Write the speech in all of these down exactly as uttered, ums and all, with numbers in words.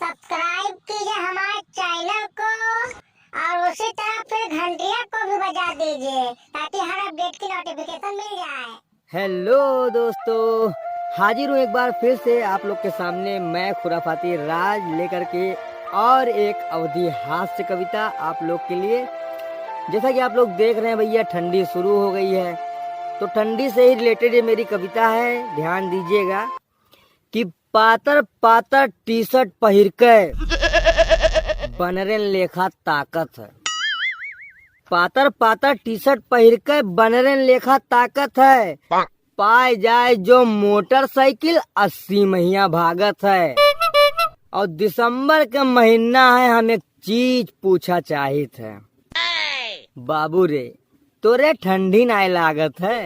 सब्सक्राइब कीजिए हमारे चैनल को और उसी तरह फिर घंटिया को भी बजा दीजिए, ताकि हर अपडेट की नोटिफिकेशन मिल जाए। हेलो दोस्तों, हाजिर हूँ एक बार फिर से आप लोग के सामने मैं खुराफाती राज लेकर के और एक अवधी हास्य कविता आप लोग के लिए। जैसा कि आप लोग देख रहे हैं भैया, ठंडी शुरू हो गई है, तो ठंडी से ही रिलेटेड ये मेरी कविता है। ध्यान दीजिएगा कि पातर पातर टी शर्ट पहिर के बनरेन लेखा ताकत है। पातर पातर टी शर्ट पहिर के बनरेन लेखा ताकत है। पाए जाए जो मोटरसाइकिल अस्सी महिया भागत है। और दिसंबर के महीना है, हम एक चीज पूछा चाहित है। बाबू रे, तोरे ठंडी नाय लागत है।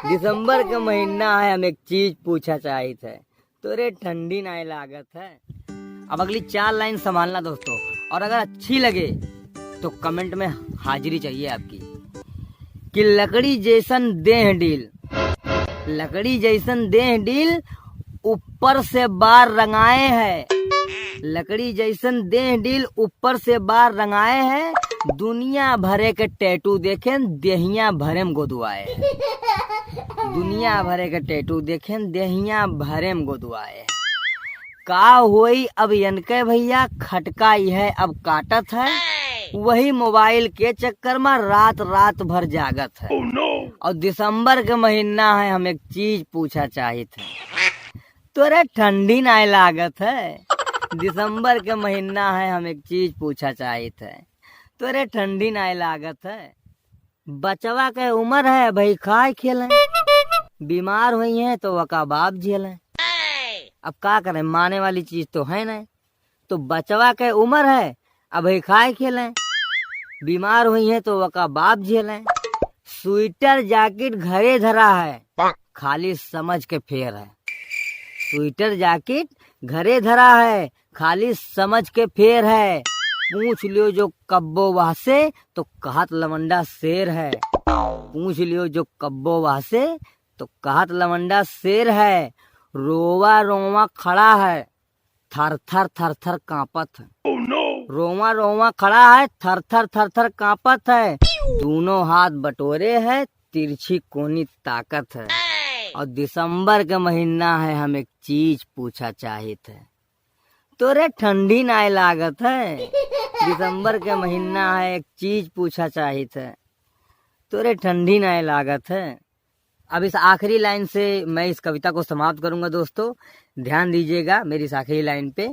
दिसंबर के महीना है, हम एक चीज पूछा चाहित है। तोरे ठंडी नाय लागत है। अब अगली चार लाइन संभालना दोस्तों, और अगर अच्छी लगे तो कमेंट में हाजिरी चाहिए आपकी। कि लकड़ी जैसन देह डील, लकड़ी जैसन देह डील ऊपर से बार रंगाए है। लकड़ी जैसन देह डील ऊपर से बार रंगाए है। दुनिया भरे के टैटू देखेन, देहिया भरे में गोदुआए है। दुनिया भरे के टैटू देखेन, देहिया भरे में गोदुआए है। का होई अब यनके भैया, खटका यह अब काटत है। वही मोबाइल के चक्कर में रात रात भर जागत है। और दिसंबर के महीना है, हम एक चीज पूछा चाहित है। तोरे ठंडी नाय लागत है। दिसंबर के महीना है, हम एक चीज पूछा चाहित है। तोरे ठंडी नाय लागत है। बचवा के उम्र है, अबही खाए खेलें। बीमार हुई हैं तो वका बाप झेलें। अब का करें, माने वाली चीज तो है नहीं। तो बचवा के उम्र है, अबही खाए खेलें। बीमार हुई हैं तो वका बाप झेलें। स्वेटर जैकेट घरे धरा है, खाली समझ के फेर है। स्वेटर जैकेट घरे धरा है, खाली समझ के फेर है। पूछ लियो जो कब्बो वहसे, तो कहत लवंडा शेर है। पूछ लियो जो कब्बो वहसे, तो कहत लवंडा शेर है। रोवा रोवा खड़ा है, थर थर थर थर कांपत है। रोवा रोवा खड़ा है, थर थर थर थर कांपत है। दोनों हाथ बटोरे है, तिरछी कोनी ताकत है। और दिसंबर के महीना है, हम एक चीज पूछा चाहित है। तोरे ठंडी नाय लागत है। दिसंबर के महीना है, एक चीज पूछा चाहित है। तोरे ठंडी नाय लागत है। अब इस आखिरी लाइन से मैं इस कविता को समाप्त करूंगा दोस्तों। ध्यान दीजिएगा मेरी इस आखिरी लाइन पे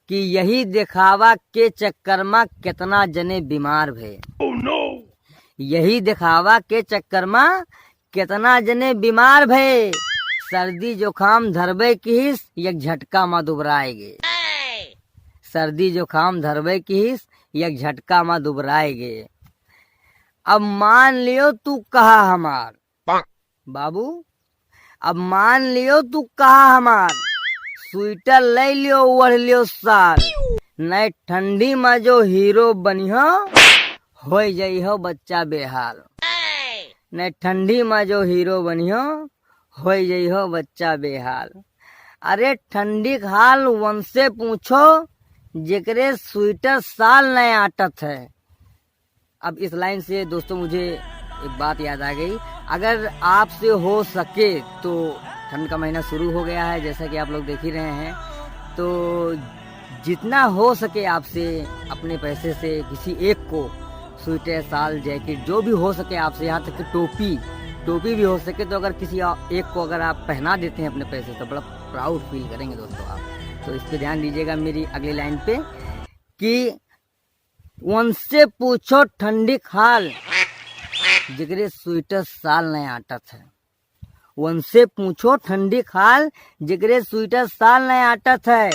कि यही दिखावा के चक्कर में कितना जने बीमार भए। यही दिखावा के चक्कर में कितना जने बीमार भए। सर्दी जुकाम धरबे किहिस, एक झटका में दुबराए गे। सर्दी जुकाम धरबे किहिस, एक झटका में दुबराए गे। अब मान लियो तू कहा हमार, बाबू, अब मान लियो तू कहा हमार, स्वेटर ले लियो, ओढ़ लियो साल। नए ठंडी में जो हीरो बनिहो, होई जइहो बच्चा बेहाल। नए ठंडी में जो हीरो बनिहो, होई जइहो बच्चा बेहाल। अरे ठंडी के हाल उनसे पूछो, जेकरे स्वेटर साल नए आटत है। अब इस लाइन से दोस्तों मुझे एक बात याद आ गई, अगर आपसे हो सके तो, ठंड का महीना शुरू हो गया है जैसा कि आप लोग देख ही रहे हैं, तो जितना हो सके आपसे अपने पैसे से किसी एक को स्वेटर, साल, जैकेट, जो भी हो सके आपसे, यहाँ तक कि टोपी, टोपी भी हो सके तो अगर किसी एक को अगर आप पहना देते हैं अपने पैसे से तो बड़ा प्राउड फील करेंगे दोस्तों आप। तो इस पे ध्यान दीजिएगा मेरी अगली लाइन पे कि उनसे पूछो ठंडी के हाल, जेकरे स्वेटर साल नए आटत है। उनसे पूछो ठंडी के हाल, जेकरे स्वेटर साल नए आटत है।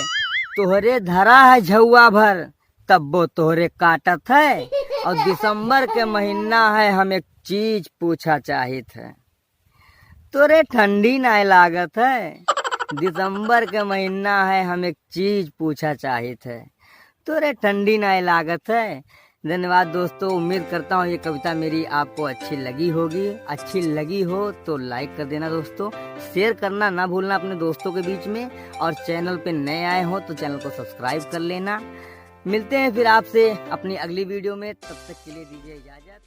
तोहरे धरा है झउआ भर, तब्बो तोहरे काटत है। और दिसंबर के महीना है, हम एक चीज पूछा चाहित है। तोरे ठंडी नाय लागत है। दिसंबर के महीना है, हम एक चीज पूछा चाहित है। तोरे ठंडी नाय लागत है। धन्यवाद दोस्तों, उम्मीद करता हूँ ये कविता मेरी आपको अच्छी लगी होगी। अच्छी लगी हो तो like कर देना दोस्तों, share करना ना भूलना अपने दोस्तों के बीच में, और channel पे नए आए हो तो channel को subscribe कर लेना। मिलते हैं फिर आपसे अपनी अगली video में, तब तक के लिए दीजिए इजाज़त।